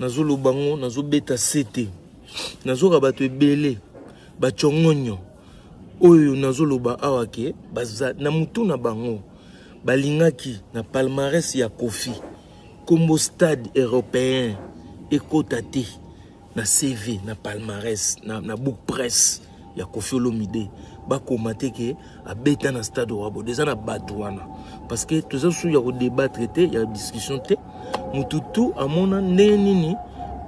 Nazoloba ngo, nazobeta sete. Nazoka bato ebele bacongonyo oyo nazoloba awa ke baza na mutu na bango balingaki na palmarès ya Koffi kombo stade européen ekota te na CV na palmarès na book presse ya Koffi Olomide. Bakoma te ke abeta na stade Roi Baudouin. Eza na bato wana parce que toza su ya kodébattre te, ya discussion te. Mutu tu amona ndenge nini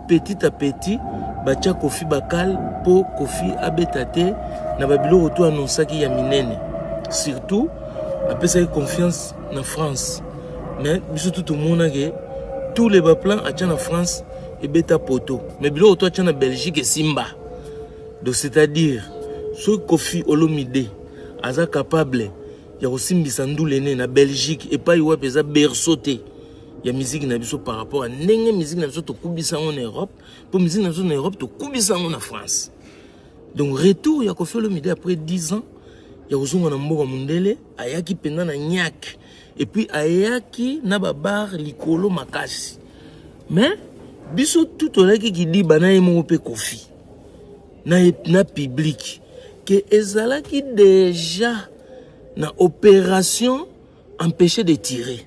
petit à petit batia Koffi bakal po Koffi abeta te na babiloko to annonçaki ya minene. Surtout apesaki confiance na France, mais biso tu tomonake tous les baplans atia na France ebeta poto, mais biloko to atia na Belgique esimba. Donc c'est-à-dire soki Koffi Olomide aza capable ya kosimbisa ndulene na Belgique epai wapi eza berceau te ya musique na biso par rapport à ndenge musique na biso tokubisa yango na Europe, po musique na biso na Europe tokubisa yango na France. Donc retour ya Koffi Olomide après 10 ans ya kozonga na mboka mondele, ayaki mpenza na niak et puis ayaki na babar likolo makasi, mais biso tu tolaki kidiba na ye moko mpe Koffi na public ke ezalaki déjà na opération empêcher de tirer.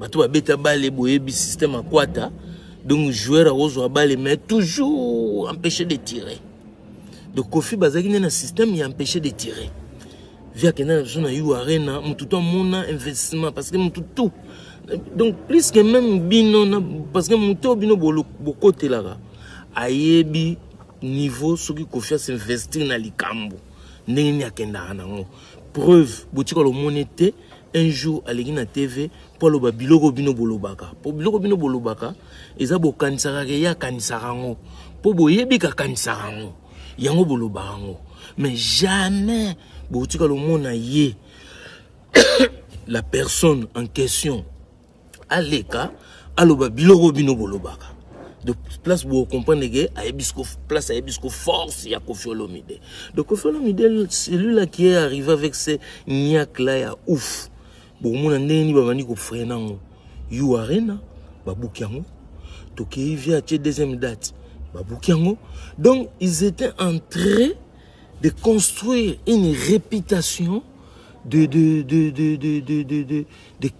Bato babeta bale, boyebi système akwata. Donc joueur akozwa bale mais toujours empêcher de tirer. Donc Koffi bazalaki nde na système ya empêcher de tirer. Vi akenda na biso na U Arena, motu to amona investissement parce que motu tout, donc plus que même bino na, parce que motu oyo bino bokotelaka ayebi niveau soki Koffi asinvestir na likambo ndenge nini akendaka nango. Preuve, botikala omoni te un jour aleki na TV mpo aloba biloko bino bolobaka, mpo biloko bino bolobaka eza bokanisaka ke ye akanisaka yango, mpo boyebi kakanisaka yango, yango bolobaka yango, mais jamais botikala omona ye, la personne en question, aleka aloba biloko bino bolobaka. De place bocomprendre ke ayebi siko place, ayebi siko force ya Koffi Olomide. Donc Koffi Olomide, celui-là qui est arrivé avec ce niaque là ya ouf, bomona ndenge nini babandi kofreiner yango. U Arena babuki yango, tokei via atie deuxième date, babuki yango. Donc ils étaient en train de construire une réputation de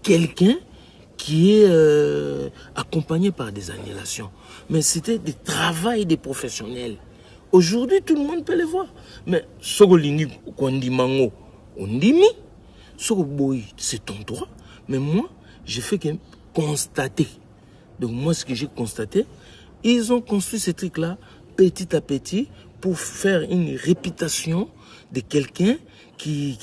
quelqu'un qui est accompagné par des annulations. Mais c'était des travail des professionnels. Aujourd'hui, tout le monde peut le voir. Mais ce que ondima ngo, ondimi, ce que c'est ton droit. Mais moi, j'ai fait que constater. Donc moi, ce que j'ai constaté, ils ont construit ce truc-là petit à petit pour faire une réputation de quelqu'un qui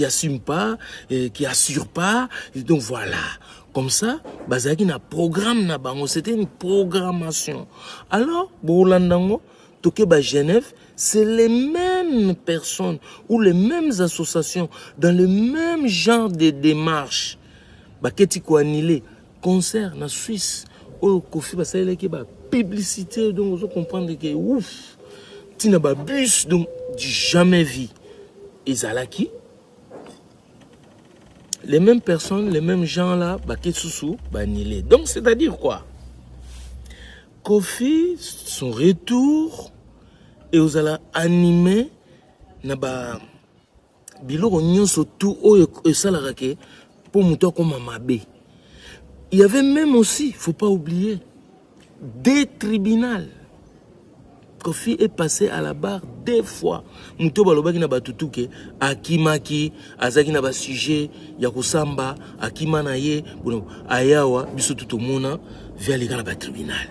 assume pas, et qui assure pas. Et donc voilà. Comme ça, bazaki na programme na bango, c'était une programmation. Alors, bolanda ngo, toke ba Genève, c'est les mêmes personnes ou les mêmes associations dans le même genre de démarche. Baketi ko annuler concert na Suisse oyo Koffi basalelaki ba publicité. Donc ozo comprendre que ouf, ntina ba bus, donc du jamais vu ezalaki. Les mêmes personnes, les mêmes gens là, baketi susu baannuler. Donc c'est-à-dire quoi? Koffi, son retour eozala animé na ba biloko nyonso tu oyo esalaka ke mpo moto akóma mabe. Il y avait même aussi, faut pas oublier, des tribunaux. Koffi est passé à la barre deux fois. Moto balobaki na bato tu ke akimaki, azalaki na basujet ya kosamba, akima na ye ayawa. Biso tu tomona vi aleka na batribunal,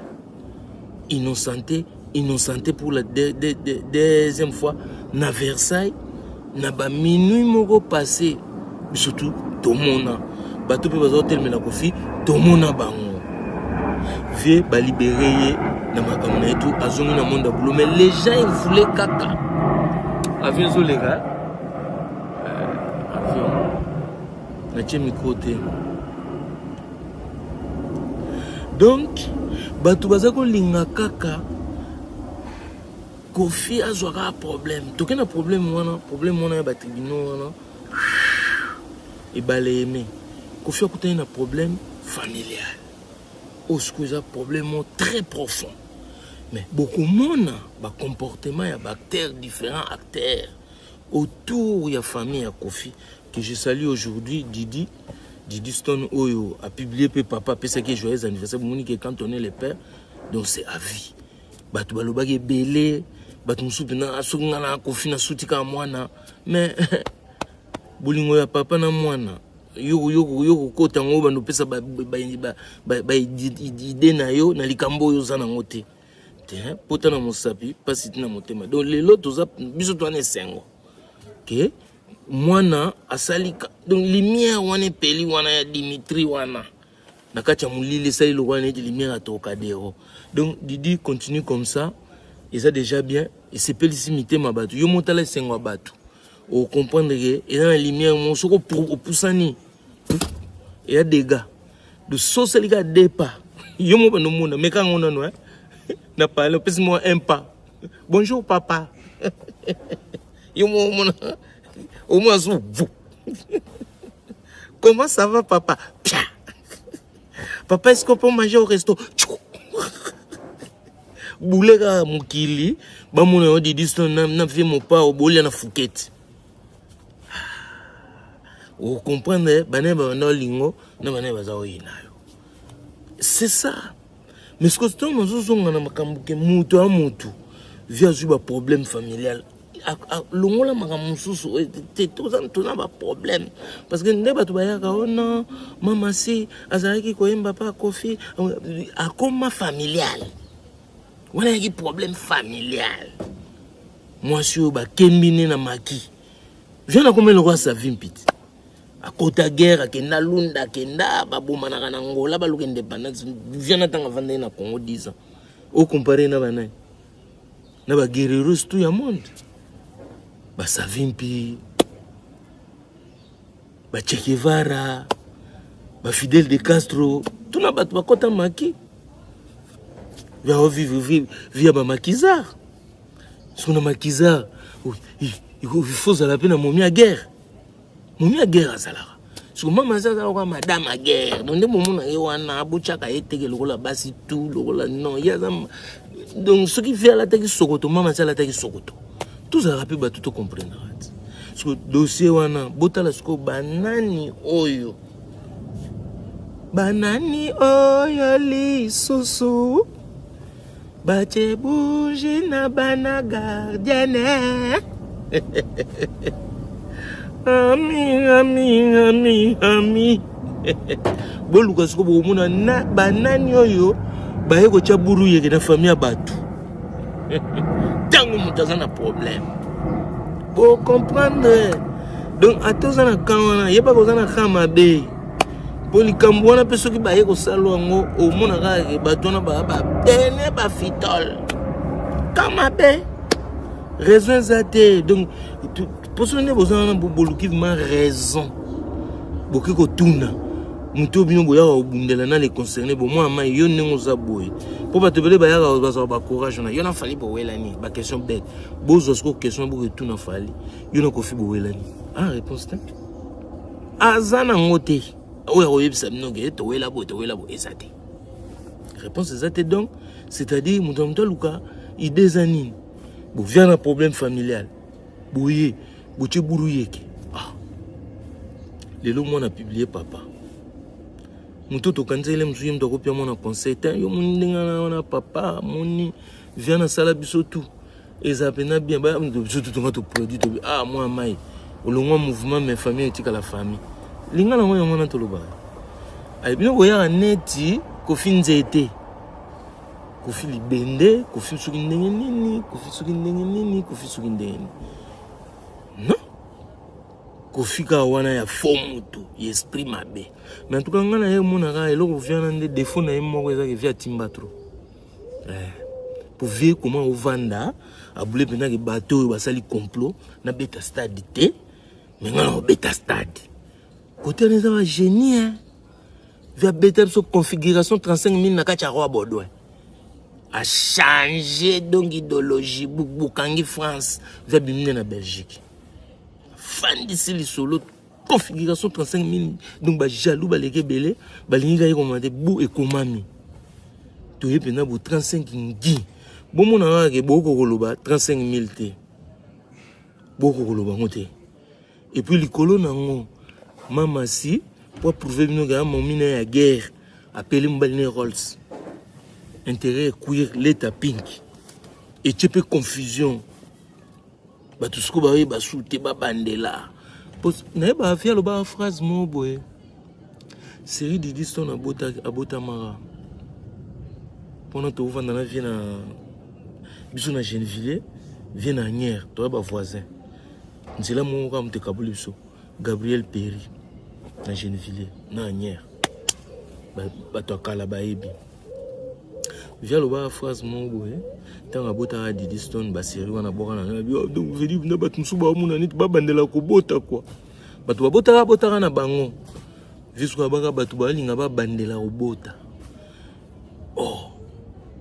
innocenté, innocenté pour la deuxième fois na Versailles na baminuit moko passé. Biso tu tomona bato mpe baza kotelemela Koffi, tomona bango vie balibérer ye na makambo na ye tu, azongi na monde ya boulot. Mais les gens, ils voulaient kaka avion ezoleka, avion natie micro te. Donc bato baza kolinga kaka Koffi azwaka problème. Toke na problème wana, problème wana ya batribunaux wana ebale eme. Koffi akutani na problème familial. Oyo sikoyo eza problème moko très profond. Mais bokomona ba comportement ya ba acteurs, différents acteurs autour ya famille ya Koffi que je salue aujourd'hui Didi Didi Stone oyo a publié pe papa apesaki joyeux anniversaire bomoni que quand on est le père donc c'est à vie. Bato balobaki ebele bato mosusu mpenza soki ngai na Koffi nasuti kaka mwana mais bolingo ya papa na mwana yo yo yo kokota yango bando opesa ba ba ba ba idée na yo na likambo oyo oza nango te te pota na mosapi pasi ti na motema donc lelo toza biso toza na esengo ke mwana asali donc lumière wana epeli wana ya Dimitri wana na kati ya molili esali lokola neti lumière ya Trocadero donc Didi continue comme ça eza déjà bien esepelisi mitema bato yo motala esengo ya bato ocomprendre ke eza na lumière moko soki opusani eya dégâts de sosali kaka deux pas yo moko bando omona meka yango nano na pale opesi mwa un pas bonjour papa yo moko omona omona so vu comment ça va papa pia papa est-ce qu'on peut manger au resto bule kaka mokili bamona yo Didi Stone na, na vie mopao bolia na fuketi ocomprendre banaye babanda olingo na banaye baza oyina yo c'est ça. Mais sikoyo ntango nazozonga na makambo ke moto ya motu vie azwi baproblème familial longola makambo mosusu te toza na baproblème parce que nde bato bayaka o non mama si azalaki koyemba pa Koffi akoma familial wana yaki problème familial mwasi oyo bakembi ne na maki viens nakoma eloko ya Savimbi ti akota guerre akenda Lunda akenda babomanaka na Angola baluka indépendance viens na ntango avandaki na Congo 10 ans ocompare na banani na baguerreros tout ya monde baSavimbi baChe Guevara baFidel de Castro tuna bato bakɔta maki vivre vie ya bamaquisard soki na maquisard il faut ozala mpe na momi ya guerre momi ya guerre azalaka soki mama aza aza lokola madame ya guerre donc nde momona ye wana abotyaka ye teke lokola basi tu lokola non ye aza donc soki vie alataki sokoto mama asi alataki sokoto tozalaka mpe bato tocomprendaka ti soki dossier wana botala sikoyo banani oyo banani oyo lisusu batie bougie na bana gardienne ami ami ami ami boluka sikoyo bokomona banani oyo baye kotya buru yeke na famille ya bato ntango moto aza na problème bocomprendre donc ata oza na camp wana yebaka oza na camp mabe mpo likambo wana mpe soki baye kosala yango omona kaka bato wana baya babene bafitole camp mabe raison eza te donc mposo nde boza wana boluki vraiment raison boki kotuna moto oyo bino boyaka kobundela na les concernés bomwana mai yo ndenge oza boye mpo bato ebele bayaka bazwaka bacourage wana yo na Fally bowelani baquestion bête bozwa siko question boketuna Fally yo na Koffi bowelani ah réponse te aza nango te oyo akoyebisa bino ke towela boye towela boye eza te réponse eza te donc c'est-à-dire moto na moto aluka idée eza nini bovia na problème familial boye botie buru yeke ah. Lelo mwana publie papa moto tokanisa ele mosusu ye moto akopia mwana conseil te yo moni ndenge wana papa moni via nasala biso tu eza mpena bien biso tu tonga toproduit tobi ah mwana mai olongwa mouvement mais famille etikala famille linga nango yango wana tolobaka aye bino koyaka neti Koffi nzete Koffi libende Koffi soki ndenge nini Koffi soki ndenge nini Koffi soki ndenge nini non Koffi kaka wana ya faux moto ya esprit mabe mais en tout cas ngai na ye omonaka eloko viana nde défaut na ye moko ezaki vie atimba trop eh. Po vie koma ovanda abule mpenzaki bato oyo basali complot nabeta stade te me ngai na kobeta stade kote wana eza bagénie vie abeta biso configuration 35 000 na kati ya Roi Baudouin achange donc idéologie bukangi France vie abimi nde na Belgique afandisi lisolo configuration 35 000 donc bajaloux baleki ebele balingi kaka ekoma te bu ekomami. Toye mpenza bo 35 ngi. Bomona kaka ke bokoki koloba 35 000 te. Bokoki koloba yango te. Et puis likolo na yango mama si po prouver bino ke momi na ya guerre apeli mobali ne Rolls. Intérêt cuir leta pink. Etie pe confusion. Bato sikoyo bayeba su te babandela. Nayeba afia alobaka phrase moko boye. Série Didi Stone abotamaka mpona tovanda na vie na biso na Gennevilliers, vie na Agnières, toya ba voisin. Nzela moko kaka moto ekaboli biso, Gabriel Perry na Gennevilliers na Agnières. Bato ya kala bayebi. Via alobaka phrase moko boye ntango abotaka Didi Stone baserie wana abwaka na ngai oh, donc vedi na bato mosusu baomona neti babandela kobota kua bato babotaka botaka na bango visoka abaka bato balinga babandela kobota oh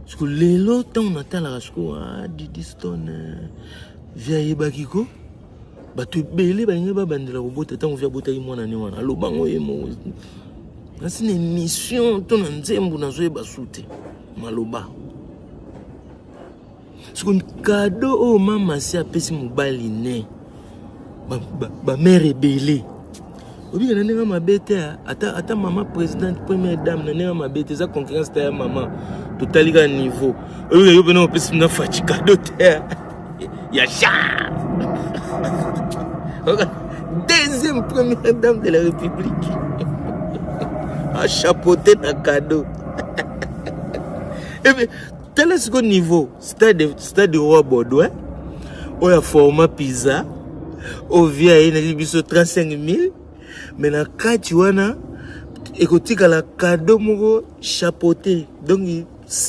siko lelo ntango natalaka siko ah, Didi Stone eh, vi ayebaki ko bato ebele balingi babandela kobota ntango vi abotaki mwana ne wana aloba yango ye moko nasi na émission to na nzembo nazoyeba su te maloba siko kado oyo mama si apesi mobali ne bamare ebele obika na ndenge mabe te ata, ata mama présidente première dame na ndenge mabe te eza concurrence te ya mama totali kaka niveau obika yo mpena opesi na faci kado te ya char deuxième première dame de la république achapeauté na cadeau ebe tala siko niveau stade stade roi baudouin oyo aforma pizza oyo vie aye na biso 35 000 mais na kati wana ekotikala cadeau moko chapeauté donc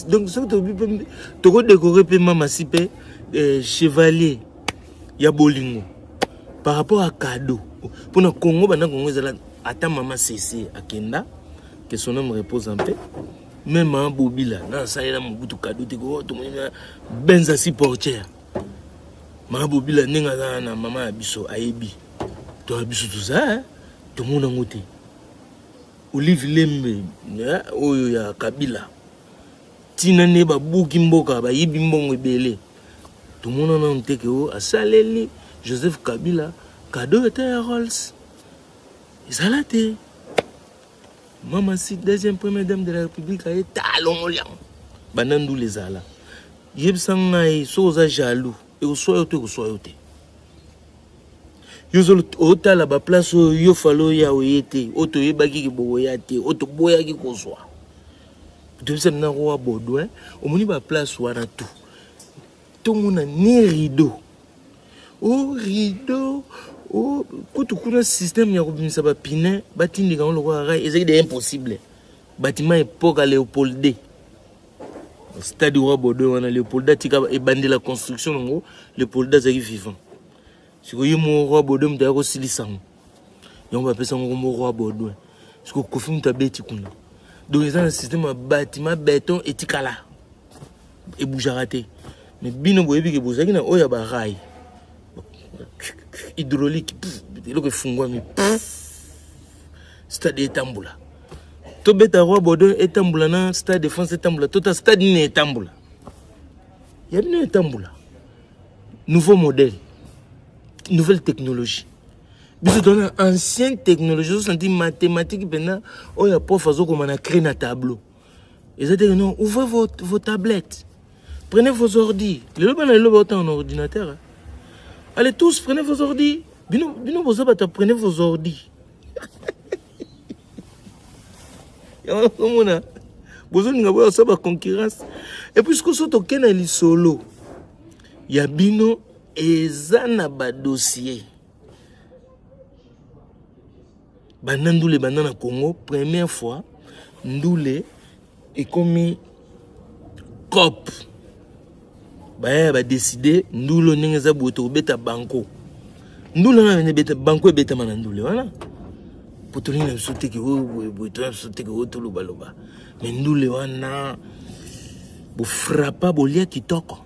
donc soki tobi mpe tokodekore mpe mamasi mpe eh, chevalier ya bolingo par rapport à cadeau mpona congo banda congo ezala ata mama sese akenda que son âme repose en paix même mama bobila na asalela mobutu cadeau te ko tomoni na benza si portière mama bobila ndenge aza na mama ya biso ayebi to ya biso toza tomona yango te Olive Lembe oyo ya Kabila tina nde babuki mboka bayibi mbongo ebele tomona nanu te ke oyo asaleli Joseph Kabila cadeau ata ya Rolls ezala te mama si deuxième première dame de la république aye talongoli yango banda ndula ezala yebisa ngai soki oza jaloux ekoswa yo to ekoswa yo te yo otala baplace oyo yo fale oya oye te oyo toyebaki ke bokoya te oyo toboyaki kozwa toyebisa na roi baudouin omoni baplace wana tout tomona ni rideau o oh, rideau o oh, kutu kuna système ya kobimisa bapine batindika yango lokola rai ezalaki de impossible bâtiment epoque ya léopold d stade roi baudouin wana léopold atika ebandela construction yango léopold azalaki vivant sikoyo ye moko roi baudouin moto aya kosilisa yango yango bapesa yango kombo roi baudouin sikoyo kofi moto abeti kuna donc eza na système ya bâtiment béton etikala eboujaka te mais bino boyebi ke bozalaki na oyo ya barai hydraulique eloko efungwami stade etambola tobeta roi baudouin etambola na stade de france etambola tota stade nini etambola ya bino etambola nouveau modèle nouvelle technologie biso toza na ancienne technologie ozosanti mathématique mpenza oyo ya prof azokoma na craie na tableau eza te non ouvrez vos, vos tablettes prenez vos ordi lelo bana lelo baotanga na ordinateur allez tous prenez vos ordi bino, bino boza bato prenez vos ordi yango nazomona bozolinga boya kosala baconcurrence epuis sikoyo so toke na lisolo ya bino eza na badossier banda ndule banda na congo première fois ndule ekomi cop bayaya badeside ndule ndenge eza boye tokobeta banko ndule wana ebeta banko ebetama na ndule wana po tolingi na biso teke oyo boye boye toya biso teke oyo tolobaloba me ndule wana bofrapa bolia kitoko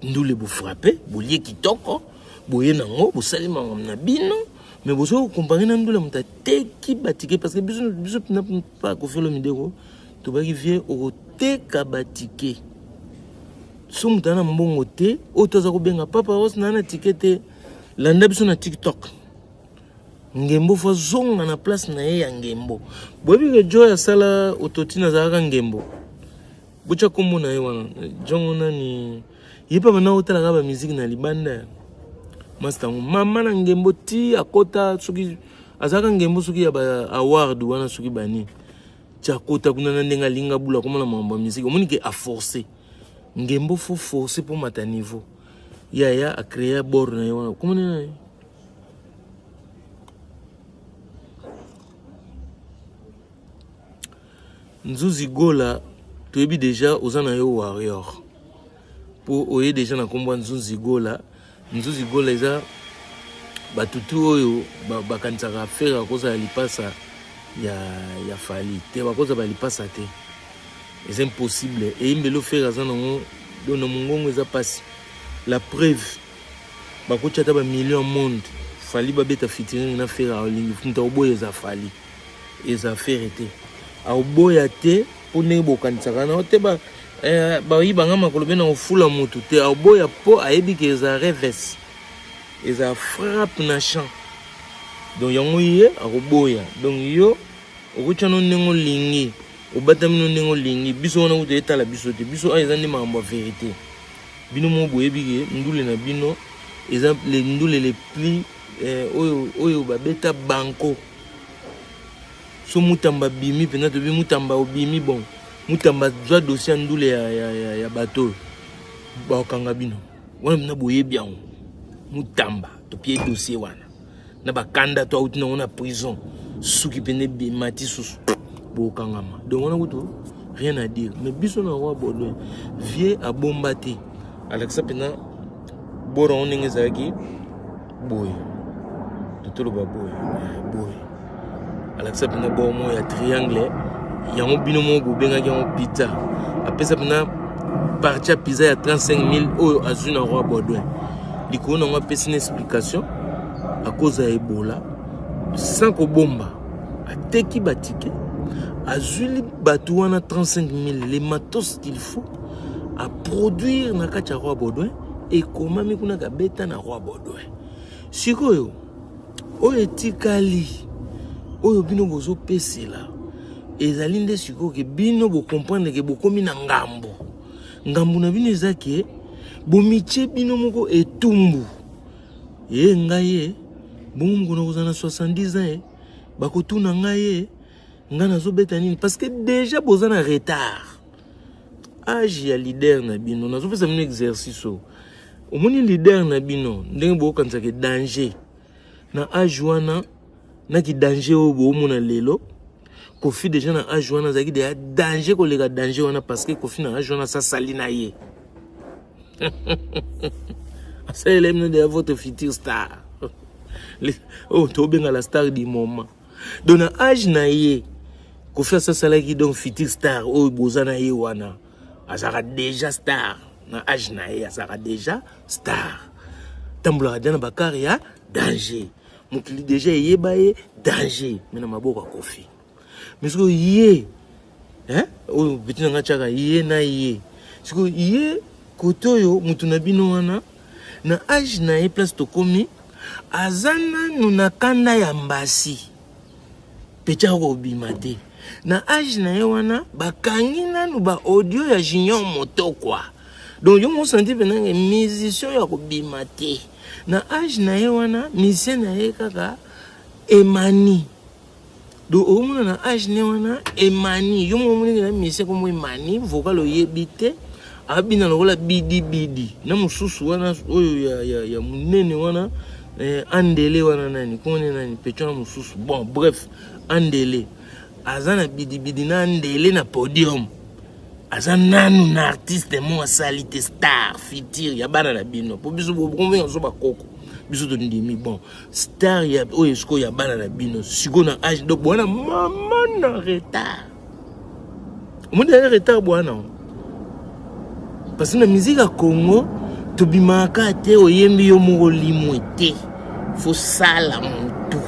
ndule bofrape bolie kitoko boye nango bosali makambo na bino me bozo kokompare na ndule moto ateki batike parce que biso biso pa Koffi Olomide ko. Tobaki vie okoteka ba ticket. So moto ana mbongo te, oyo toza kobenga papa os na na ticket te. Landa biso na TikTok. Ngembo fo azonga na place na ye ya ngembo. Boyebi ke Joy asala autotune azalaka ngembo. Botya kombo na ye wana. Jongo nani ye mpe banda otalaka ba musique na libanda. Master yango mama na ngembo ti akota soki azalaka ngembo soki ya ba award wana soki bani. Ti akota kuna na ndenge alinga bula komona makambo ya musique. Omoni ke a forcer. Ngembo fo forcer mpo mata niveau. Yaya a créer bord na ye wana. Komona nani? Nzuzi Gola toyebi deja oza na yo warrior po oye deja na kombo ya Nzuzi Gola. Nzuzi Gola eza batutu oyo bakanisaka Ferre akozala lipasa ya, ya Fally te, bakozala balipasa te, eza impossible. Eyembeli Ferre aza nango don na mongongo eza pasi. La preuve bakotya ata ba million ya monde Fally babeta featuring na Ferre alingi moto akoboya eza Fally eza Ferre te akoboya te mpo ndenge bokanisaka na te ba eh, bayiba nga makolo be na kofula motu te akoboya mpo ayebi ke eza reves eza frappe na champ donc yango ye akoboya donc yo okotya no ndenge olingi obatami no ndenge olingi biso wana kutu etala biso te biso awa eza nde makambo ya verite Bino moko boyebi ke ndule na bino eza le ndule le plus eh, oyo oyo babeta banco so mutamba abimi mpenza toyebi mutamba obimi bon mutamba zwa dossier ya ndule ya, ya, ya, ya bato oyo bakokanga bino wana mpenza boyebi yango mutamba topie dossier wana na bakanda to auti nango na prison suki mpenza emati susu bokangama donc wana kutu rien à dire mais biso na roi baudouin vie abomba te alakisa mpenza boro yango ndenge ezalaki boye totoloba boye eh, boye alakisa mpenza boro moko ya triangle yango bino moko bobengaki yango pizza apesa mpenza parti ya pizza ya 35000 oyo azwi na roi baudouin likolo na yango apesi na explication à cause ya ebola sans kobomba ateki batike azwili bato wana 35000 les matos qu'il faut à produire na kati ya roi baudouin ekomami kuna kabeta na roi baudouin sikoyo oyo etikali oyo bino bozopesela ezali nde sikoyo ke bino bokomprendre ke bokomi na ngambo ngambo na bino eza ke bomitie bino moko etumbu ye ngai ye bongo mokolo nakozala na 70 ans ye bakotuna ngai ye ngai nazobeta nini parce que déjà boza na retard age ya leader na bino nazopesa bino exercice oyo omoni leader na bino ndenge bokokanisaka danger na age wana na ki danger oyo boomona lelo kofi deja na age wana azalaki deja danger koleka danger wana parce que kofi na age wana asasali na ye asalela bino deja votre futur star oyo oh, tobenga la star du moment donc na age na ye kofi asasalaki donc futur star oyo boza na ye wana azalaka deja star na age na ye azalaka deja star tambolaka deja na bakare ya danger mokili deja eyeba ye danger me na maboko ya kofi me sikoyo ye oyo peti na nga tiaka ye na ye sikoyo ye kote oyo motu na bino wana na age na ye place tokomi aza nanu na kanda ya mbasi peti akobima te na age na ye wana bakangi nanu ba audio ya junior motokwa donc yo mosanti mpenza musicien ya kobima te na age na ye wana musicien na ye kaka emani donc okomona na age ne wana emani yo moko omoniki na musicien kombo emani vocal oyebi te abina lokola bidi bidi na mosusu wana oyo ya, ya, ya monene wana eh, andele wana nani komone nani pecho na mosusu bon bref andele aza na bidibidi na andele na podium aza nanu na artiste mo asali te star futur ya bana na bino mpo biso bokombenga biso bakoko biso tondimi bon star ya oyo sikoyo ya bana na bino sikoyo na age donc bwana mama na retard omoni ya retard bwana parce que na musique ya congo tobimaka te oyembi yo moko limwe te fosala motu.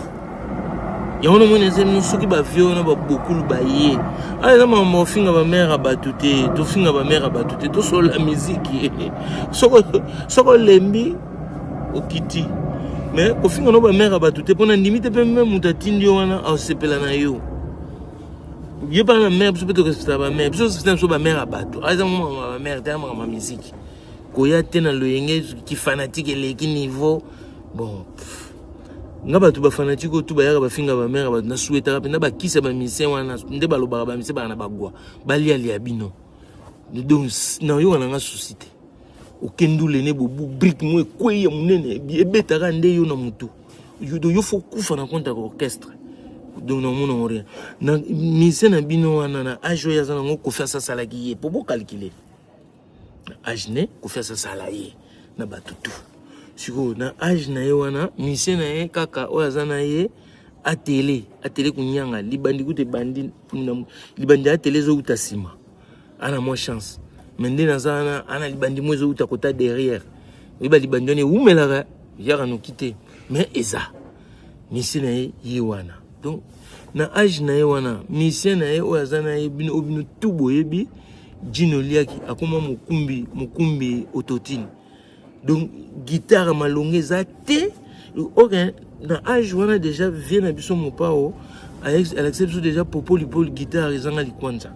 Yango namoni eza bino soki bavie wana babokulu baye awa eza makambo ofinga bamare ya bato te, tofinga bamare ya bato te, tosolola miziki. Soki olembi okiti, mais kofinga no bamare ya bato te, mpo na ndimi te mpe meme moto atindi yo wana asepela na yo. Ye bana na mare biso mpe tokosepela bamare biso, tosepela biso bamare ya bato. Awa eza makambo ya bamare te, makambo ya miziki. Koya te na loyenge kifanatike eleki niveau. Bon, pff. Nga bato bafanatike oyo tu bayaka bafinga bamere bato, nasuetaka mpenza bakisa bamisien wana nde balobaka bamisien baka na bagwa balialia bino. Donc nayoka na nga susi te. Okendule ne bobu brique mo ekwei ya monene ebetaka nde yo na motu yo fo kufa na compte ya orchestre. Donc namona ngo rien na musicien na bino wana na age oyo aza nango. Kofi asasalaki ye po bokalkile na age ne Kofi asasala ye na bato tu. Sikoyo na age na ye wana, musicien na ye kaka oyo aza na ye atele atele kunyanga libandi kuta ebandi libandi atele ezowuta nsima, ana mwa chance. Me nde naza wana, ana libandi mo ezowuta kota derrière, oyeba libandi wana ewumelaka yaka noki te, mais eza musicien na ye ye wana. Donc na age na ye wana, musicien na ye oyo aza na ye, bino oyo bino tu boyebi Gino Liaki akoma mokumbi mokumbi autotine. Donc guitare malonga eza te. Ok, na age wana déjà vie na biso mopao alakisa biso déjà popolipoli guitare ezanga likwanza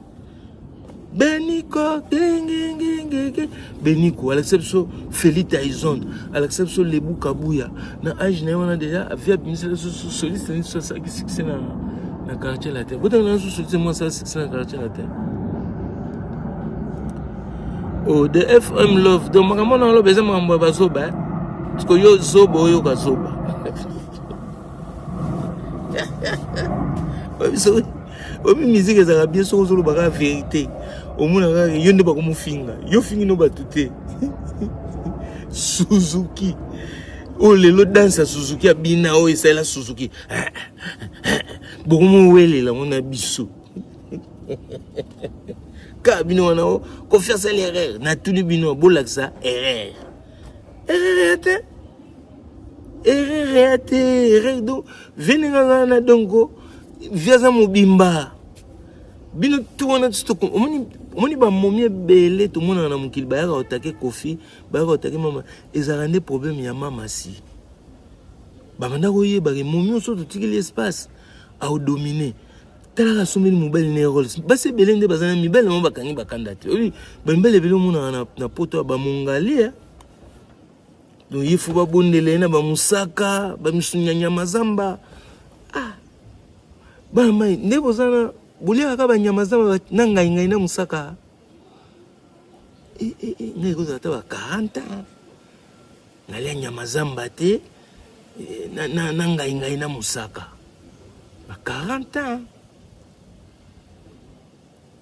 beniko gengengengenge beniko, alakisa biso Feli Tyson, alakisa biso Lebu Kabuya. Na age na ye wana déjà vie abimisela biso soliste na biso asalaki succès na Quartier Latin. Botanga na biso soliste mwa asala succès na Quartier Latin. Oh, the FM love. Donc makambo na oloba eza makambo ya bazoba, eh? Parce que yo zoba oyoka zoba. Oyebi musique ezalaka bien soki ozoloba kaka vérité. Omona kaka yo nde bakomofinga. Yo fingi no bato te. Suzuki. Oyo lelo danse ya Suzuki abina oyo esalela Suzuki. Bokomowelela ngo na biso. Ka bino wana o Kofi asali erreur, natuni bino bolakisa erreur. Erreur ya te. Erreur ya te, erreur do veni nga na donko vi aza mobimba. Bino tu wana omoni omoni bamomi ebele tomonaka na mokili bayaka kotake Kofi, bayaka kotake mama, ezalaka nde problème ya mama si. Babanda koyebaka momi nyonso totikeli espace aodomine. Talaka asombeli mobali ne Rolls. Basi ebele nde baza na mibali bango bakangi bakanda te. Oyebi bamibali ebele omonaka na poto ya bamongali. Donc ye fo babondela ye na bamusaka bamisunya nyama zamba. Ah, bana mai nde boza na boliaka kaka banyama zamba na ngai ngai na musaka. Ngai ekozala ata ba 40 ans nalia nyama zamba te na ngai ngai na musaka ba 40 ans.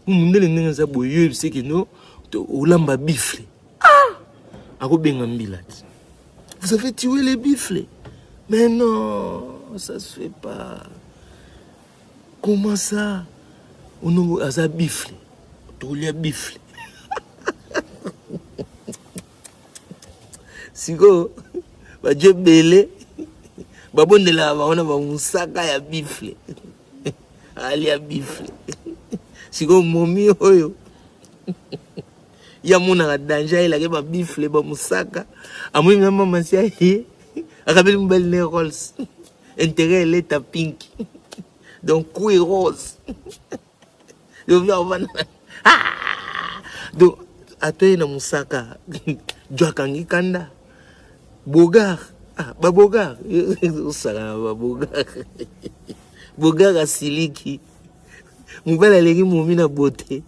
Mundele ndenge aza boye, yo yebiseki no olamba bifle. Ah! Akobenga mbila te. Vous avez tué les bifles. Mais non, ça se fait pas. Comment ça? Ono aza bifle. Tolia bifle. Sikoyo baje ebele babondelaka bango na bamusaka ya bifle. Alia bifle. Sikoyo momi oyo ya monaka danger ayelaki ba bifle ba musaka, amoni na mama si aye akabeli mobali ne Rolls intérêt eleta pink donc cuir rose donc atoye na musaka jo akangi kanda bogar. Ah, babogar osaka na babogar. Bogar asiliki mobali aleki momi na bote.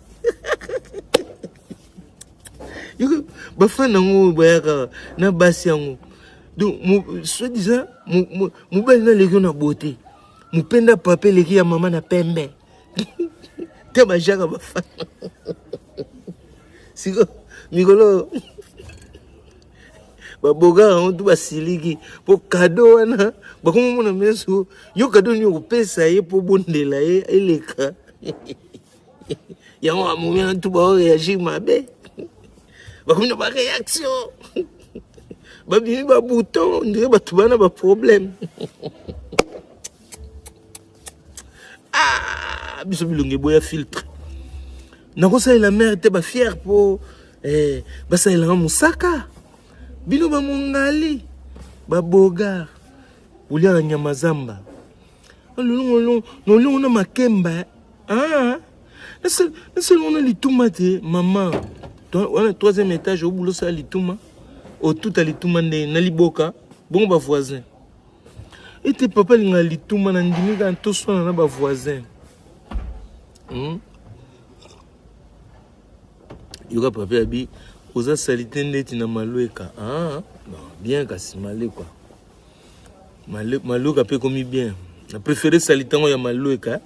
Bafana yango bayaka na basi yango, donc soit disant mobali naleki yo na bote, mopenda papa eleki ya mama na pembe te, bajaka bafana. Siko mikolo babogar yango tu basiliki mpo kado wana bakomomona meso yo kado nini okopesa ye mpo bondela ye eleka yango. Bamomi wana tu baoreagir mabe, bakomi na baréaction, babimi babouton ndenge bato bana baproblème. Ah, biso bilongi eboya filtre. Nakosalela mère te ba fier po eh, basalelanga mosaka. Bino ba mongali, ba bogar, boliaka nyama zamba. Nolongo na makemba. Ah, nasala wana lituma te mama. Wana troisième étage obula osala lituma. Otuta lituma nde na liboka bongo ba voisin. Ete papa alingaka lituma na ndimi kaka toswana na ba voisin. Yoka papa abi oza salite ndeti na malweka. Ah, non, bien kasi malekwa. Malweka pe komi bien. Na préféré salite yango ya malweka.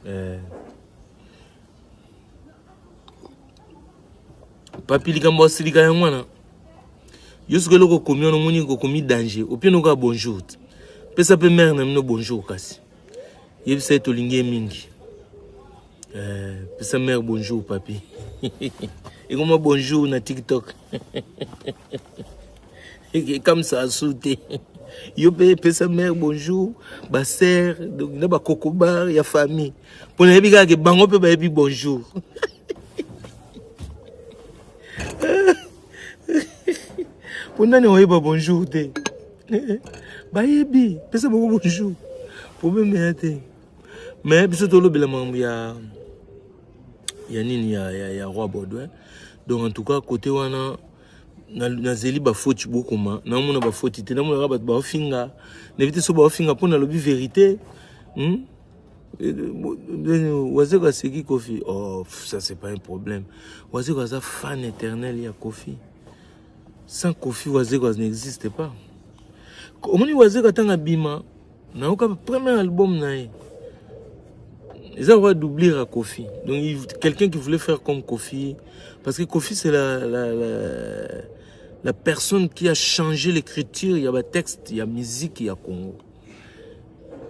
Eh. Papi likambo asilika yango wana. Yo soki eloko okomi wana omoni okomi danger. Opie noka bonjour. Pesa pe mère na bino bonjour kasi. Yebisa ye tolingi ye mingi. Eh, pesa mère bonjour papi. Ekoma bonjour na TikTok. Ekamisa asu te. Yo pe pesa mère bonjour, ba sœur, donc na ba kokobar ya famille. Pona yebi kaka ke bango pe bayebi bonjour. Po nani oyeba bonjour te? Bayebi, pesa bango bonjour. Problème ya te. Mais biso tolobela makambo ya ya nini ya, ya, ya roi Baudouin. Donc en tout cas côté wana nazeli bafoti bokoma namona bafoti te namonaka bato baofinga nayebi te so baofinga mpo nalobi verité hmm? Wazeko aseki Kofi oh ça c'est pas un problème Wazeko aza fan éternel ya Kofi sans Kofi Wazeko n'existe pas omoni Wazeko atanga bima nayoka premier album na ye eza lokola doublure ya Kofi donc quelqu'un qui voulait faire comme Kofi parce que Kofi c'est la, la, la, la personne qui a changé l'écriture ya batexte ya musique ya Congo.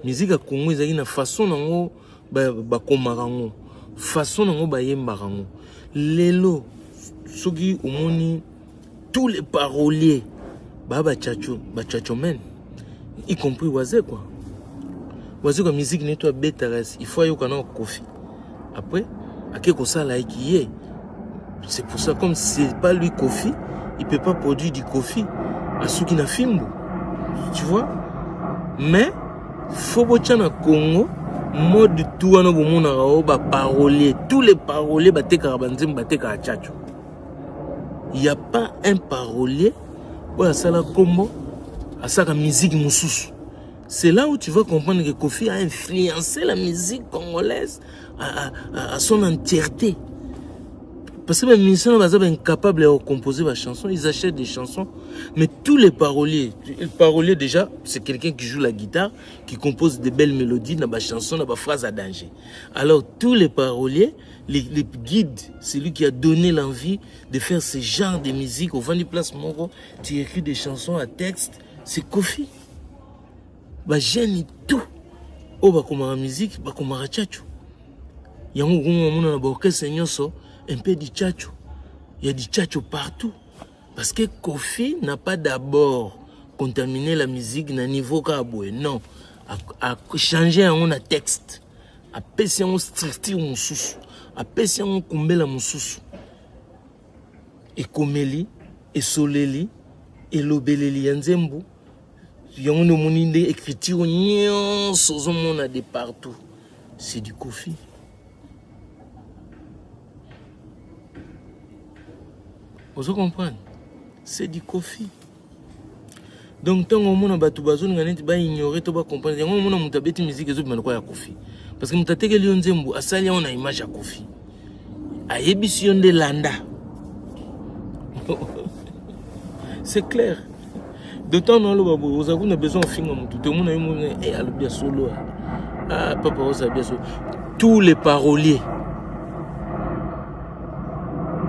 Musique ya Congo ezalaki na façon nango bakomaka yango, façon nango bayembaka yango. Lelo soki omoni tous les paroliers ba bachacho bachacho men y compris Wazekwa. Wazekwa musique neto abetaka il faut ayoka na Kofi. Après ake kosala eki ye. C'est pour ça comme c'est pas lui Kofi, il peut pas produire du Kofi. Asuki na fimbu. Tu vois? Mais faut botia na Congo mode tout wana bomonaka o ba parolier, tous les paroliers batekaka banzembo batekaka tchatcho. Il y a pas un parolier oyo asala kombo asaka musique mosusu. C'est là où tu vas comprendre que Kofi a influencé la musique congolaise à, à, à son entièreté. Parce que les musiciens sont incapables de composer la chanson, ils achètent des chansons. Mais tous les paroliers, le parolier déjà, c'est quelqu'un qui joue la guitare, qui compose de belles mélodies dans la chanson, dans la phrase à danger. Alors tous les paroliers, les, les guides, c'est lui qui a donné l'envie de faire ce genre de musique. Au Vandi Place Moro, tu écris des chansons à texte, c'est Kofi. Ba jeunes tout oyo bakomaka musique bakomaka tchatcho yango okomona mona na baorchestre nyonso un peu du tchatcho ya du tchatcho partout parce que Kofi n'a pas d'abord contaminé la musique na niveau kaka boye non achange yango na texte apesi yango structure mosusu apesi yango kumbela mosusu ekomeli esoleli elobeleli ya nzembo yango nde omoni nde écriture nyonso ozomona de partout c'est du Kofi. Ozo comprendre? C'est du Kofi. Donc ntango omona bato bazolinga neti baignore to bacomprendre yango omona moto abeti musique ezobima lokola ya Kofi parce que moto atekeli yo nzembo asali yango na image ya Kofi ayebisi yo nde landa c'est clair d'autant na oloba boye oza kuna besoin ofinga motu te omona yo mona e alobi ya solo ah papa oza bien solo tous les paroliers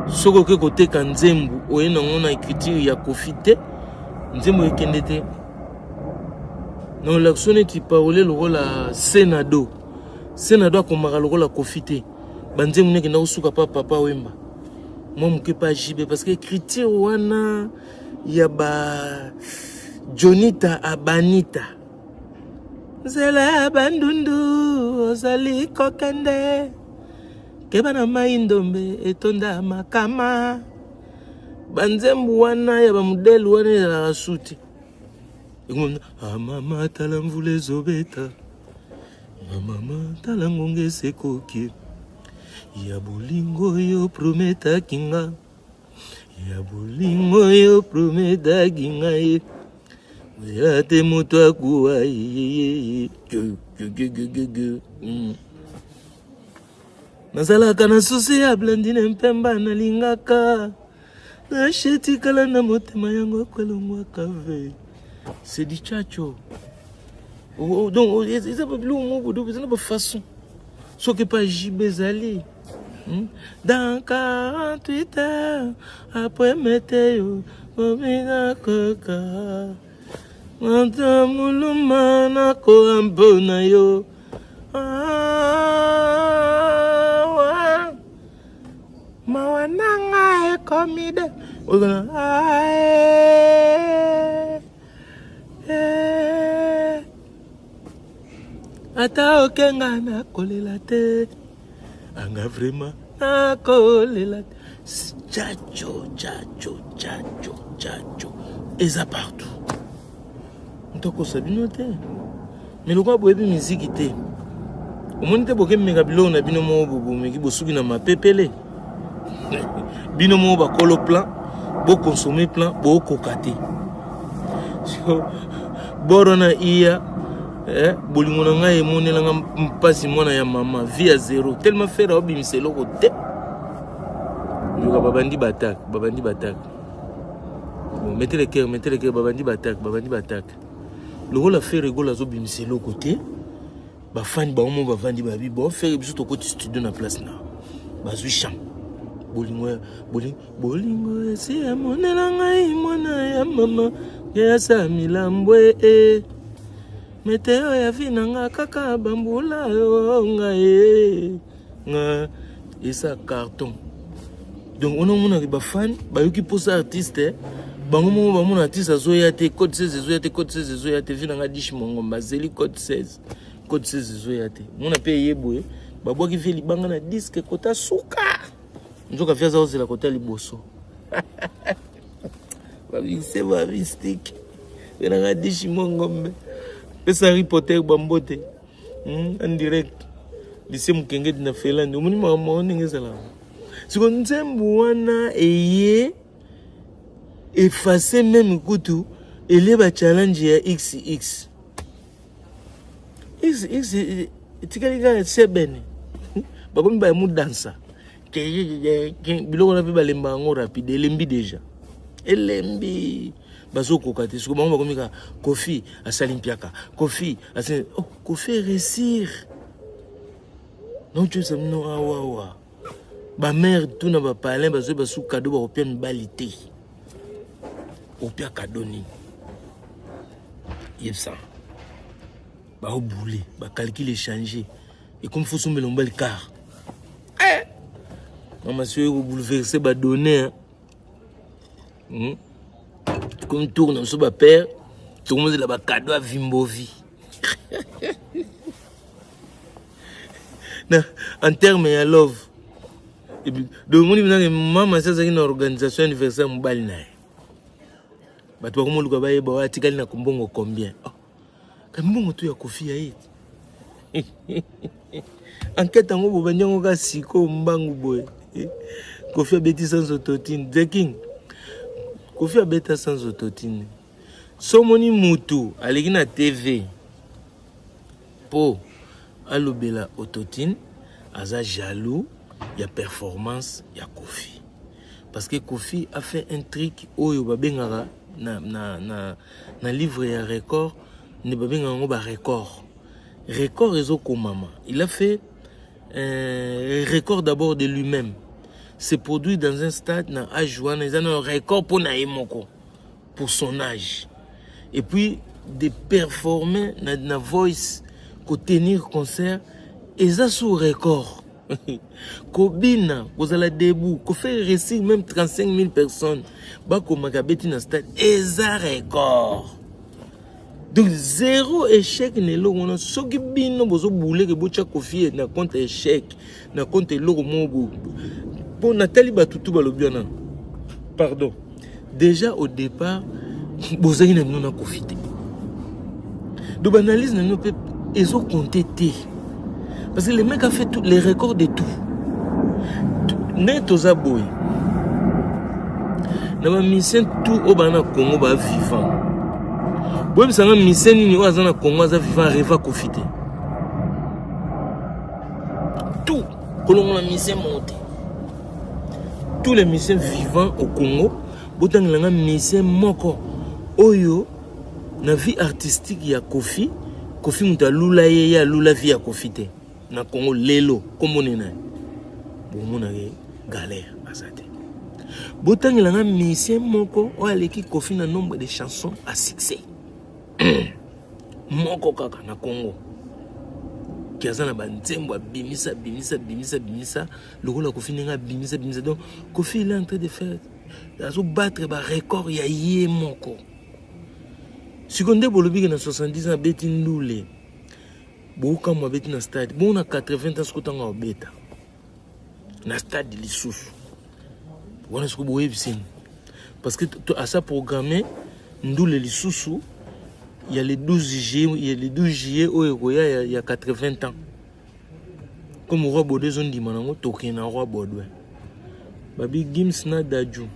soki oke koteka nzembo oye nango na écriture ya Kofi te nzembo ekende te na olakisa neti parolier lokola Senado Senado akomaka lokola Kofi te banzembo nekenda kosuka pa papa Wemba mwa moke pa JB parce que écriture wana ya ba Jonita Abanita. Nzela ya bandundu ozali kokende keba na mai ndombe etonda makama. Banzembo wana ya bamodele wana ezalaka suti. Ah, mama tala mvula ezobeta, ah, mama tala ngonga esekoki ya bolingo yo prometaki nga, ya bolingo yo prometaki ngai, nzela te moto akuwa ye. Nazalaka na susi ya Blandine Mpemba, nalingaka nashe tikala na motema yango ekolongwaka ve. C'est du tchatcho. Oh, oh, donc oh, eza babiloko moko boye eza na bafaçon soki epa JB ezali hmm? Dans 48 heures après meteo obina koka ata moluma nakoa mpo na yo. Mawa nanga ekomi de ata okenga nakolela te anga vraiment nakolela te. Tchatcho tchatcho tchatcho tchatcho eza partout. Moto akosa bino te. Mais lokola boyebi miziki te, omoni te bokemeka biloko na bino moko bobomeki bosuki na mapepele. Bino moko bakolo plan, bokonsome plan, bokoka te. So, boro na iya eh, bolingo na ngai emonelanga mpasi mwana ya mama vie ya zero tellement fere aobimisa eloko te. Yoka babandi batake, babandi batake. Bon, mettez le cœur, mettez le cœur, babandi batake, babandi batake. Lokola Ferre Gola azobimisa eloko te, bafani bango mo bavandi babi bon Ferre biso tokoti studio na place na bazwi champ. Bolingo ya bolingo bolingo esi emonela ngai mwana ya mama ya sa milambwe e meteo ya vi na nga kaka bambula yo ngai e nga eza carton. Donc on omonaki bafani bayoki mposa artiste bango moko bamona artiste azoya te, code 16 ezoya te, code 16 ezoya te, vi na nga dish mongomba azeli code 16, code 16 ezoya te. Mona mpe eye boye babwaki vie libanga na disque kota suka, nzoka vie aza kozela kota liboso. Bamise ba mystique vi na nga dish mongombe pesa Harry Potter bambote. En direct lycée Mukengedi na Finlande omoni makambo yango ndenge ezalaka siko nzembo wana eye efface meme kutu elie ba challenge ya xx xx etikali kaka sebene bakomi ba mudansa biloko wana mpe balemba yango rapide elembi deja elembi bazokoka te siko bango bakomi kaka Koffi asali mpiaka Koffi asali oh, Koffi réussir donc tu bino awawa bamare tu na bapalin bazwi basu kado bakopia mibali te opia kado nini yebisa baobule bacalcule echange ekomi fosombela mobali car eh! Mama si oyo kobouleverse badonne Comme tour na biso bapère tokomozela bakado ya vimbovi na en terme ya love. Donc omoni mpenza mama si azalaki na organisation anniversaire mobali na ye, bato bakomoluka bayeba oyo atikali na mbongo combien. Oh, ka mbongo to ya Koffi ya ye enquête yango bobandi yango kaka sikoyo mbangu boye. Koffi abeti sans autotune. The King Koffi abeta sans autotune. So omoni mutu aleki na TV po alobela autotune, aza jaloux ya performance ya Koffi. Parce que Koffi a fait un truc oyo babengaka na, na, na, na livre ya record, ne babengaka yango ba record. Record ezokomama. Il a fait un record d'abord de lui-même. Se produit dans un stade na âge wana eza na record mpo na ye moko pour son âge. Et puis de performer na, na voice, kotenir concert eza sous record. Kobina, kozala debout, kofaire réussir même 35 000 personnes bakomaka beti na stade eza record. Donc zéro échec na eloko wana. Soki bino bozobuleke botya Kofi na compte échec, na compte eloko moko mpo natali bato tu balobi wana, pardon, déjà au départ bozali na bino na Kofi te. Donc baanalyse na bino mpe ezocompter te, parce que le mec a fait tout, les records de tout. Ndenge toza boye na bamusicien tout oyo baa na Congo, baa vivant, boyebisanga musicien nini oyo aza na Congo, aza vivant, arêva Kofi te? Tout kolongola musicien moko te. Tous les musiciens vivants au Congo, botangelanga musicien moko oyo na vie artistique ya Kofi, Kofi moto alula ye, ye alula vie ya Kofi te na Congo lelo. Kombo nini nani? Bomonake galère aza te. Botangelanga musicien moko oyo aleki Kofi na nombre de chansons à succès, moko kaka na Congo ki aza na banzembo abimisa, abimisa, abimisa, abimisa lokola Kofi ndenge abimisa, abimisa. Donc Kofi, il est en train de faire, azobattre barecord ya ye moko. Sikoyo nde bolobiki na 70 ans abeti ndule, bokamwa, abeti na stade bongo na 80 ans. Sikoyo ntango abeta na stade lisusu wana, sikoyo boyebisini, parce que asa programme ndule lisusu ya le 12 juillet, ya le 12 juillet oyo ekoya ya 80 ans. Comme Roi Baudouin ezondima nango, tokende na Roi Baudouin. Babi Gims na Dadju,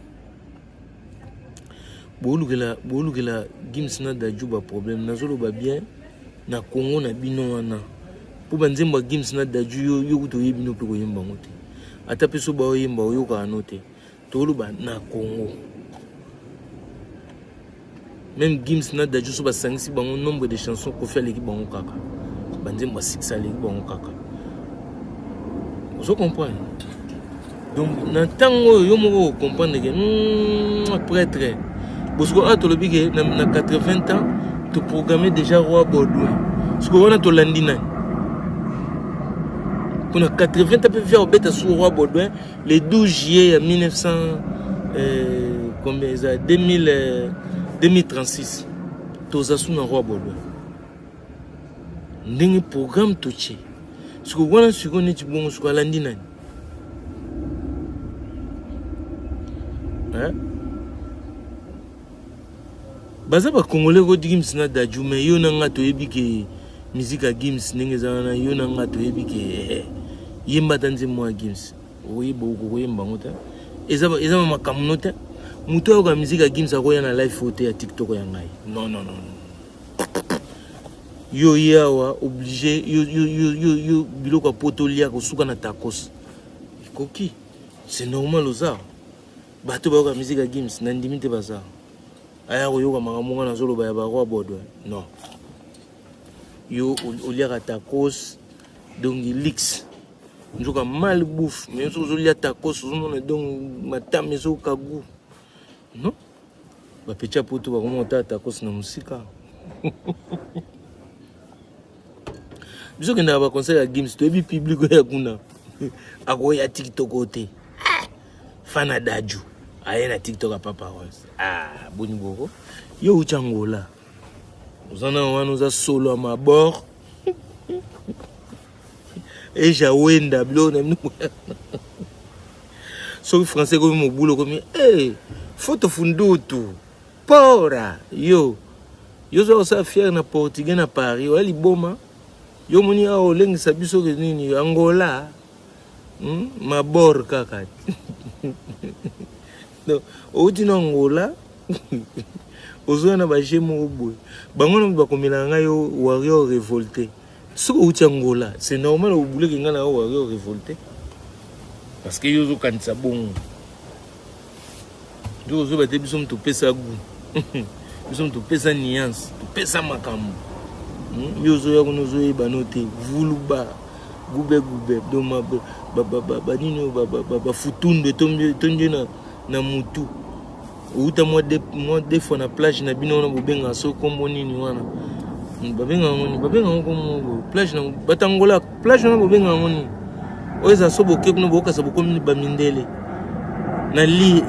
bolukela Gims na Dadju baproblème. Nazoloba bien na Congo na bino wana, mpo banzembo ya Gims na Dadju, yo, yo kuta oyebi no mpe koyemba yango te. Ata mpe so baoyemba, oyokaka no te. Toloba na Congo, même Gims na Dadju, so basangisi bango nombre de chansons, Kofi aleki bango kaka. Banzembo ya succès aleki bango kaka. Ozo comprendre? Donc na ntango oyo, yo moko ocomprendre ke prêtre bosiko awa tolobi ke na 80 ans toprogramme déjà Roi Baudouin. Siko wana tolandi nani mpona 80 ans mpe via kobeta su Roi Baudouin le 12 juillet ya 1900 combien eza, 2000, 2036, toza su na Roi Baudouin ndenge programme totie. Siko wana, sikoyo neti bongo, siko alandi nani, hein? Baza bacongolais ko Gims na Dadju, mais yo na nga toyebi ke musique ya Gims ndenge eza wana. Yo na nga toyebi ke yemba ata nzembo ya Gims, oyeba okoyemba yango te. Eza makambo no te. Moto ayoka musique ya Gims akoya na live oyo te ya TikTok ya ngai. Non, non, non, non. Yo ye awa obligé yo, yo, yo, yo, yo biloko ya poto olia kosuka na tacos ekoki, c'est normal. Oza bato bayoka musique ya Gims, na ndimi te baza aya koyoka makambo nga nazoloba ya baroi Baudouin. Non, yo oliaka tacos, donc lix nzoka mal bouffe, mais soki ozolia tacos, ozomona donc matama ezoyoka goût. Non, bapetits ya poto bakoma kotala tacos na mosika. Biso okendaka baconcert ya Gims, toyebi public oyo ya kuna akoya TikTok te. Fana Dadju aye na TikTok ya Papa Rose. Ah, boni boko yo uti Angola, oza na wana, oza solo ya mabor eja wenda biloko na bino. Soki français ekomi mobulu, okomi hey, foto fundutu pora. Yo yo oza kosala fiere na portugais na Paris, oya liboma. Yo moni awa olengisa biso ke nini, Angola, Mabor kaka. Donc outi na Angola, ozoya na baje moko boye. Bango na bakomelaka ngai yo warrior révolté. Soki outi Angola, c'est normal obuleki ngai na yo warrior révolté, parce que yo ozokanisa bongo. Nde ozoba te. Biso moto topesa goût, biso moto topesa nuance, topesa makambo. Yo ozoya kuna, ozoyeba no te vuluba gube gube. Donc banini oyo bafutundu etondi na mutu. Outa mwa deux fois na plage na bino wana, bobengaka so kombo nini wana, babengaka yango nini, babengaka yango kombo plage na batangola, plage wana bobengaka yango nini oyo eza so boke kuna, bokasa bokomi bamindele na li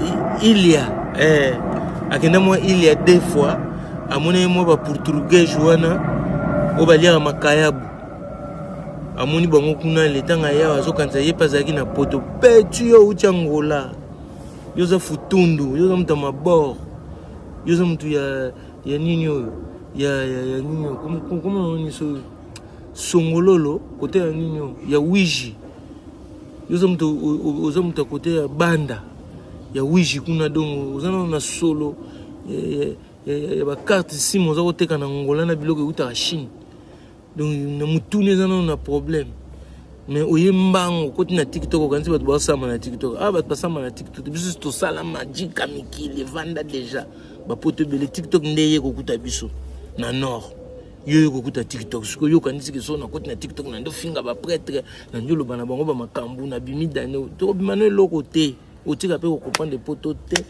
ilia. Akenda mwa ilia deux fois. Amoni mwa ba portugais wana oyo baliaka makayabu. Amoni bango kuna letanga yawa azokanisa ye mpe azalaki na poto. Petit yo outi Angola. Yo oza futundu, yo oza moto ya mabor. Yo oza moto ya ya nini oyo? Ya ya ya nini oyo? Comment on dit ça? Songololo, kote ya nini oyo? Ya Wiji. Yo oza moto oza moto ya kote ya Banda. Ya Wiji kuna donc oza nano na solo ya ba carte sim oza koteka na Angola na biloko eutaka Chine. Donc na mutuni eza nano na problème. Mais oye mbango okoti na TikTok okanisi bato basama na TikTok. Ah bato basama na TikTok biso tosala majika mikili evanda déjà. Bapoto ebele TikTok nde ye kokuta biso na nord. Yo yo kokuta TikTok sikoyo yo okanisi ke so nakoti na TikTok na ndo finga ba prêtre na ndio loba na bango ba makambo na bimi dane tokobima no eloko te. Otika pe ko comprendre poto te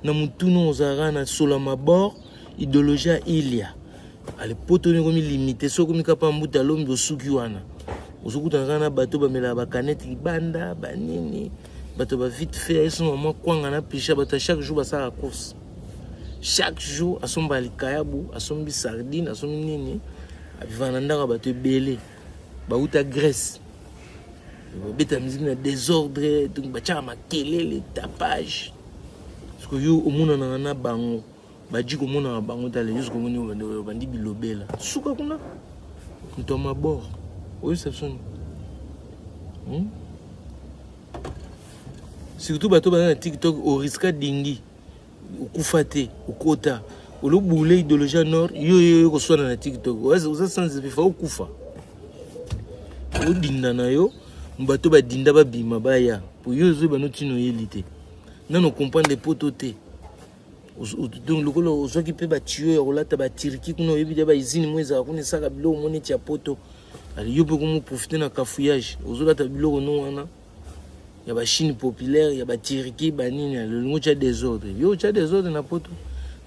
na mutunu ozalaka na sola mabor idéologie ya Ilia. Ale poto ni komi limité soki okomi kapa mbuta lombi osuki wana ozokutana kaka na bato bamelaka bakanete libanda banini bato ba vite fait ayesomba mwa kwanga na pisha bato ya chaque jour basalaka course chaque jour asomba likayabu asombi sardine asombi nini avivaka na ndako ya bato ebele bauta Grèce babeta musique na désordre donc batiaka makelele tapage sikoyo yo omonanaka na bango baji komonaka bango tala yo sikoyo omoni obandi bilobela suka kuna moto ya mabor oyebisa biso nini hmm? Surtout bato baza na TikTok oriska dingi okufa te okota olobule idéologie ya nord yo yo yo koswana na TikTok oza sans effet okufa odinda na yo bato badinda babima baya po yo ozoyeba no ntina oyeli te nano comprendre poto te donc lokola ozwaki mpe batiyo ya kolata batirki kuna oyebi te bausine mo ezalaka kuna esaka biloko mo neti ya poto ale yo mpe komoprofite na cafouillage ozolata biloko no wana ya ba Chine populaire ya ba Turquie ba nini ya lolingo tya desordre yo tya desordre na poto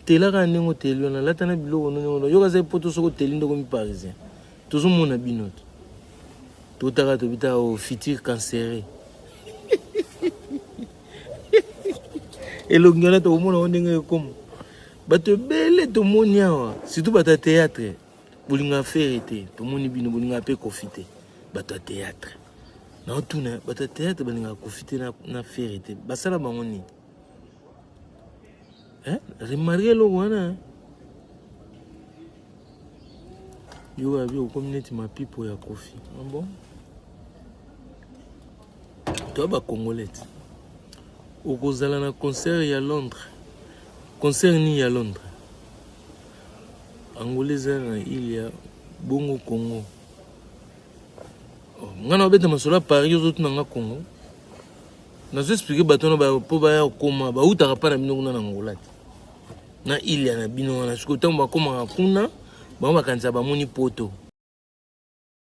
telaka ndenge oteli wana lata na biloko no ndenge yo kaza poto soki oteli nde okomi parisien tozomona bino te totaka tobita o oh, futur cancéré elongi wana tokomona ngo ndenge ekoma bato ebele tomoni awa surtout bato ya théâtre bolingaka fere te tomoni bino bolingaka mpe kofi te bato ya théâtre Naotuna bato ya théâtre balingaka Koffi te na, na Ferre te basala bango nini eh? Remarque eloko wana eh? Yo abi okomi neti mapipo ya Koffi ah bon? Toi ba congolais te okozala na concert ya Londres concert nini ya Londres Angola eza na ile ya bongo Congo Oh, nga na obeta masolo ya Paris ozotuna nga Congo. Nazo expliquer bato wana mpo baya kokoma bautaka mpa na bino kuna na Angola te na ile na bino wana. Sikoyo ntango bakomaka kuna bango bakanisa bamoni poto.